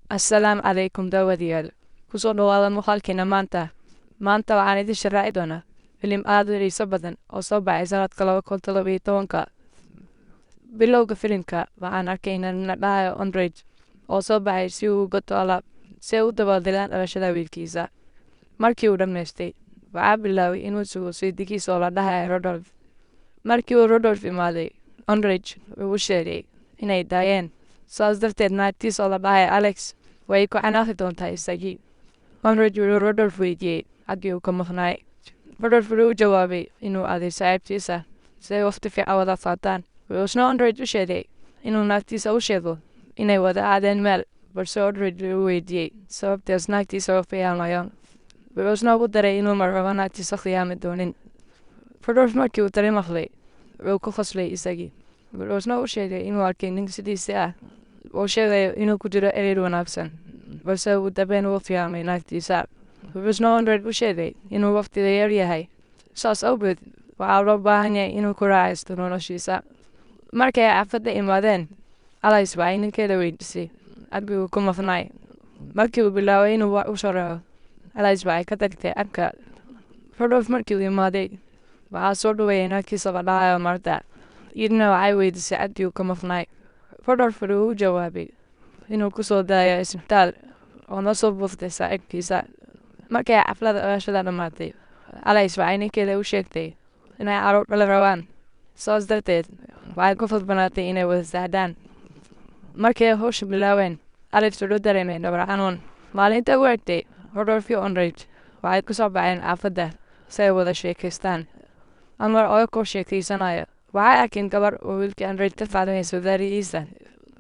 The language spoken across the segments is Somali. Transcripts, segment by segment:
Assalaamu calaykum daawadayaal, kusoo dhawaada muuqaalkeena maanta. Maanta waxaan idin sharraxi doonaa filim aad u xiiso badan oo soo baxay sanadka 2017-ka. Bilowga filimka waxaan arkaynaa nin la dhahayo Ondrej oo soo baxay si uu u gato alaab si ay u dabaaldegaan dhalashada wiilkiisa. Markii uu dhammaystay, waxaa bilaabay inuu sugo sayidkiisa oo la dhahayo Rodolf. Markii uu Rodolf imaaday, Ondrej wuxuu u sheegay inay daayeen, saas darteed naagtiisa oo la dhahayo Alex way ku canaaqi doontaa isagii. Ondrej wuxuu Rodolf weydiiyey xaggii uu ka maqnaay. Rodolf wuxuu u jawaabay inuu aaday saaxiibtiisa si ay waqti fiican wada qaataan. Wuxuu isna Ondrej u sheegay inuu naagtiisa u sheego inay wada aadeen meel, balse Ondrej wuxuu weydiiyey sababtaas naagtiisa u khiyaamayo. Wuxuu isna ugu daray inuu marnaba naagtiisa khiyaami doonin. Rodolf markii uu tani maqlay, wuxuu ku qoslay isagii. Wuxuu isna u sheegay inuu arkay nin sidiisa ah oo sheegayo inuu ku jiro xiriir wanaagsan, balse ugu dambeyn uu khiyaamay naagtiisa. Wuxuu isna Ondrej u sheegay inuu waqtiga yar yahay, saas awgeed waxaa loo baahan yahay inuu ku raaxaysto noloshiisa. Markii ay xaafadda imaadeen, Alice waxay ninkeeda weydiisay xaggii uu ku maqnaay. Markii uu bilaabay inuu wax u sharaxo, Alice waxay ka tagtay agga. Rodolf markii uu imaaday, waxaa soo dhaweeyay naagtiisa la dhahayo Martha. Iyaduna waxay weydiisay xaggii uu ka maqnaay. Rodolf wuxuu u jawaabay inuu ku soo daayo isbitaal oo la soo booqday saaxiibkiisa. Markii ay xafladda dhalashada dhammaatay, Alice waxay ninkeeda u sheegtay inay carruur dhali rabaan, saas darteed waxay ku khasbanaatay inay wada seexdaan. Markii ay hawsha bilaabeen, Alex wuxuu dareemay dhabar xanuun. Maalinta u xigtay, Rodolf iyo Ondrej waxay ku soo baxeen xaafadda si ay wada sheekaystaan. Anwar oo ku sheekaysanaya, waxay arkeen gabar oo wiilkii Ondrej ka qaadanayso gaarigiisa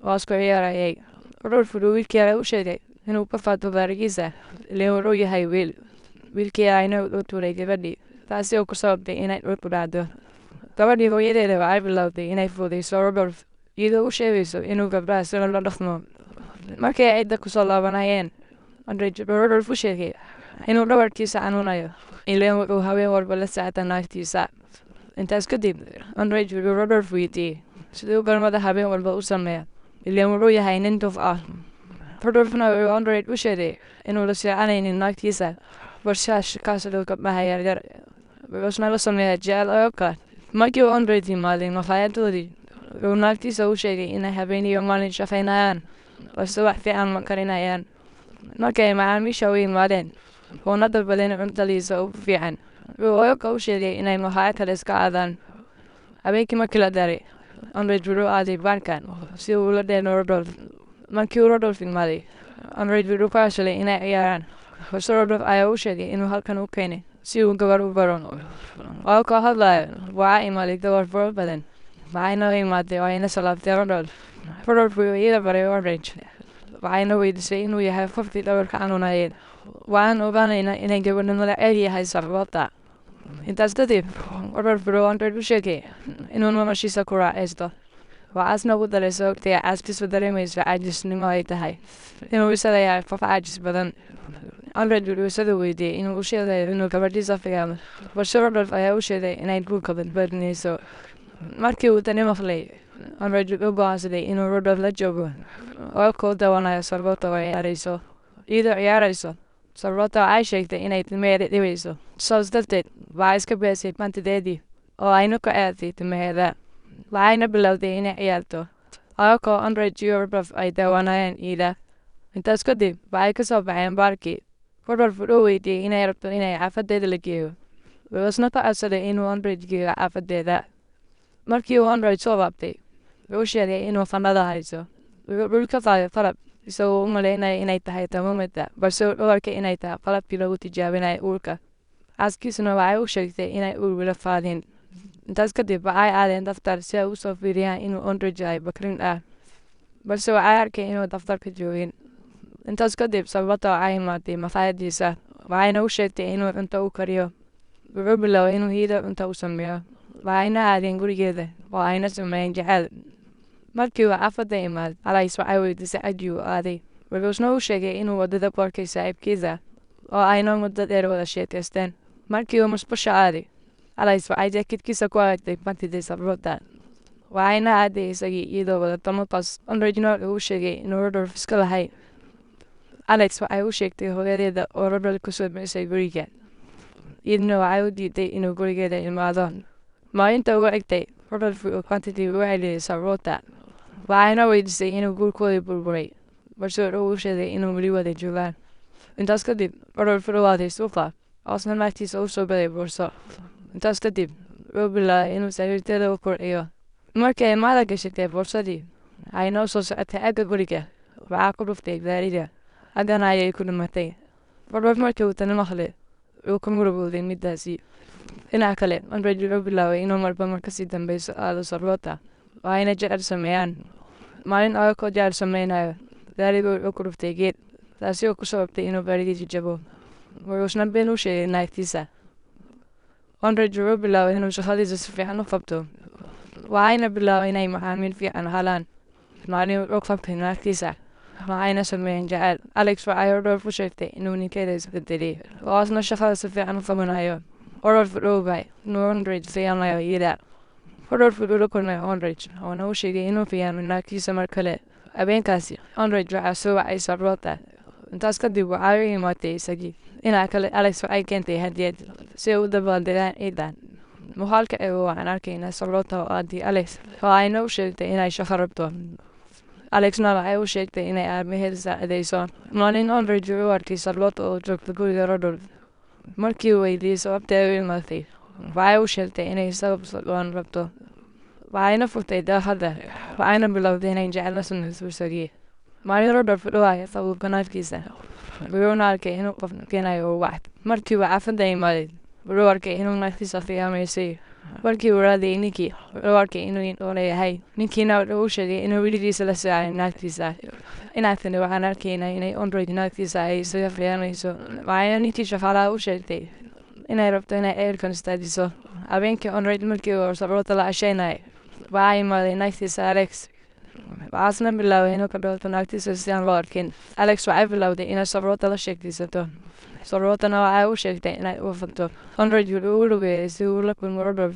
oo isku ciyaarayay. Rodolf wuxuu wiilkii yara u sheegay inuu ka qaato gaarigiisa ileen wuxuu yahay wiil. Wiilkii yarayna wuxuu tuuray gabadhii, taasi oo ku sababtay inay dhulku dhacdo. Gabadhii hooyadeeda waxay bilowday inay fududeyso Rodolf, iyadoo u sheegayso inuu gabdhaha si la dhaqmo. Markii ay cidda kusoo laabanayeen, Ondrej wuxuu Rodolf u sheegay inuu dhabarkiisa xanuunayo, ileen wuxuu habeen walba la socdaa naagtiisa. Intaas kadib, Ondrej wuxuu Rodolf weydiiyey siduu galmada habeen walba u sameeyo, ileen wuxuu yahay nin duf ah. Rodolfna wuxuu Ondrej u sheegay inuu la seexanaynin naagtiisa, balse kaasoo gabdhaha yaryar. Wuxuu isna la sameeyaa jecel oo kale. Markii uu Ondrej yimaaday maqaayadoodii, wuxuu naagtiisa u sheegay inay habeen iyo maalin shaqaynayaan, balse wax fiican ma karinayaan. Markii ay macaamiisha u yimaadeen, wuxuuna dalbadeen cuntadiisa ugu fiican. Wuxuu Oyoka u sheegay inay maqaayad kale iska aadaan. Habeenkii markii la daray, Ondrej wuxuu aaday baarka si uu ula dheelo Rodolf. Markii uu Rodolf imaaday, Ondrej wuxuu ku codsaday inay ciyaaraan, balse Rodolf ayaa u sheegay inuu halkan u keenay si uu gabar u baro. Oyoka hadlaya, waxaa imaaday gabar faro badan, waxayna u imaaday oo ayna salaamtay Rodolf. Rodolf wuxuu iyada baray Ondrej, waxayna weydiisay inuu yahay qofkii dhabarka xanuunayay. Waxaan ogaanaynaa inay gabadhnimada ceeb yahay sababta. Intaas kadib, Rodolf wuxuu Ondrej u sheegay inuu noloshiisa ku raaxaysto. Waxaasna ugu daray sababta ay xaaskiisu dareemayso caajisnimo ay tahay inuu isaga yahay qof caajis badan. Ondrej wuxuu isaga weydiiyey inuu u sheegayo inuu gabadhiisa khiyaamo, balse Rodolf ayaa u sheegay inay guurka badbaadinayso. Markii uu tani maqlay, Ondrej wuxuu go'aansaday inuu Rodolf la joogo, oo ku dawanayo sababta oo ciyaarayso. Iyadoo ciyaarayso, sababta ay sheegtay inay timaheeda dhibayso, saas darteed waxay iska beesay pantideedii oo ayna ku ciyaartay timaheeda. Waxayna bilowday inay ciyaarto, ayagoo Ondrej iyo Rodolf ay daawanayaan iyada. Intaas kadib, waxay ka soo baxeen baarkii. Rodolf wuxuu weydiiyey inay rabto inay xaafadeeda la geeyo. Wuxuu isna ka codsaday inuu Ondrej geeyo xaafadeeda. Markii uu Ondrej soo laabtay, wuxuu sheegay inuu qandhada hayso. Wuxuu dhulka qaaday qalab, isagoo u malaynaya inay tahay thermometer, balse wuxuu arkay inay tahay qalabkii lagu tijaabinayo uurka. Xaaskiisuna waxay u sheegtay inay uur weli qaadin. Intaas kadib, waxay aadeen dhakhtar si ay u soo fiiriyaan inuu Ondrej yahay bakrin ah, balse waxay arkeen inuu dhakhtarka joogin. Intaas kadib, sababta waxay imaatay maqaayadiisa, waxayna u sheegtay inuu cunto u kariyo. Wuxuu bilaabay inuu iyada cunto u sameeyo, waxayna aadeen gurigeeda oo ayna sameeyeen jacayl. Markii uu xaafadda imaaday, Alice waxay weydiisay xaggii uu aaday. Wuxuu isna u sheegay inuu waddada ku arkay saaxiibkiisa oo ayna muddo dheer wada sheekaysteen. Markii uu musqusha aaday, Alice waxay jaakadkiisa ku aragtay pantidii sababta. Waxayna aaday isagii iyadoo wadata maqas. Ondrejna wuxuu u sheegay inuu Rodolf iska lahay. Alex waxay u sheegtay hooyadeeda oo Rodolf ku soo bixisay guriga. Iyaduna waxay u diiday inuu gurigeeda imaado. Maalinta ugu xigtay, Rodolf wuxuu quantity ugu celiyay Sarota. Waxayna weydiisay inuu guurkoodii burburay, balse wuxuu u sheegay inuu weli wada joogaan. Intaas kadib, Rodolf wuxuu aaday suuqa, oosna naagtiisa u soo baday boorso. Intaas kadib, wuxuu bilaabay inuu sariirteeda u kordhiyo. Markii ay madaxa gashatay boorsadii, ayna u soo socotay aagga guriga, waxaa ku dhuftay gaariga. Haddana ayay ku dhimatay. Rodolf markii uu tani maqlay, wuxuu ka murugooday middaasi. Dhinaca kale, Andrej wuxuu bilaabay inuu marba mar kasii dambeyso aado Sarota, waxayna jecel sameeyaan. Maalin ayagoo jecel sameynayo, gaarigu wuxuu ku dhuftay geed, taasi oo ku sababtay inuu gaarigiisa jabo. Wuxuusna been u sheegay naagtiisa. Andrej wuxuu bilaabay inuu shaqadiisa si fiican u qabto, waxayna bilaabay inay macaamiil fiican helaan. Maalin wuxuu qabtay naagtiisa, waxayna sameeyeen jacayl. Alex waxay Rodolf u sheegtay inuu ninkeeda isbedelay, oo asna shaqada si fiican u qabanayo. Rodolf wuxuu ogaay inuu Andrej khiyaanayo iyada. Rodolf wuxuu la kulmay Andrej, oona u sheegay inuu khiyaano naagtiisa mar kale. Habeenkaasi, Andrej waxaa soo wacay Sarota. Intaas kadib waxay u imaatay isagii. Dhinaca kale, Alex waxay keentay hadiyad si ay u dabaaldegaan ciidan. Muuqaalka eego waxaan arkaynaa Sarota oo aaday Alex, oo ayna u sheegtay inay shaqo rabto. Alexna waxay u sheegtay inay aabaheed saacideyso. Maalin Andrej wuxuu arkay Sarota oo joogta guriga Rodolf. Markii uu weydiiyey sababta ay u imaatay, waxay u sheegtay inay sabab go'an rabto. Waxayna furtay daaqadda, waxayna bilowday inay jecel la sameyso isagii. Maalin Rodolf wuxuu hayay qabuubka naagtiisa, wuxuuna arkay inuu qof keenayo ubax. Markii uu xaafadda imaaday, wuxuu arkay inuu naagtiisa khiyaamaysay. Markii uu raadiyay ninkii, wuxuu arkay inuu indhoole yahay. Ninkiina wuxuu u sheegay inuu weligiisa la socday naagtiisa. Dhinaca waxaan arkaynaa inay Andrej naagtiisa ay isaga khiyaamayso. Waxayna ninkii shaqaalaha u sheegtay inay rabto inay ceelkan istaajiso. Habeenkii Andrej markii uu Sarota la casheynayay, waxaa imaaday naagtiisa Alex. Waxaasna bilaabay inuu ka dhoofto naagtiisa si aan loo arkin. Alex waxay bilowday inay Sarota la sheekaysato. Sarotana waxay u sheegtay inay u furto. Andrej wuxuu u lugeeyay si uu ula kulmo Rodolf.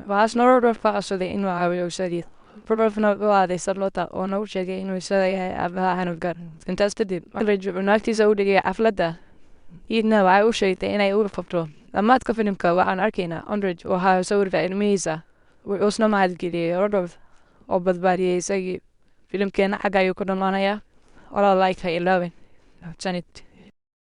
Waxaasna Rodolf ka codsaday inuu caawiyo isagii. Rodolfna wuxuu aaday Sarota oona u sheegay inuu isaga yahay aabaha xanuunka. Intaas kadib, Andrej wuxuu naagtiisa u dhigay xafladda. Iyadna waxay u sheegtay inay uur qabto. Dhammaadka filimka waxaan arkaynaa Andrej oo hayo sawirka ilmihiisa. Wuxuusna mahadgeliyey Rodolf oo badbaadiyey isagii. Filimkeena xagga ayuu ku dhammaanayaa. Walaal like ha ilaawin. Mahadsanid.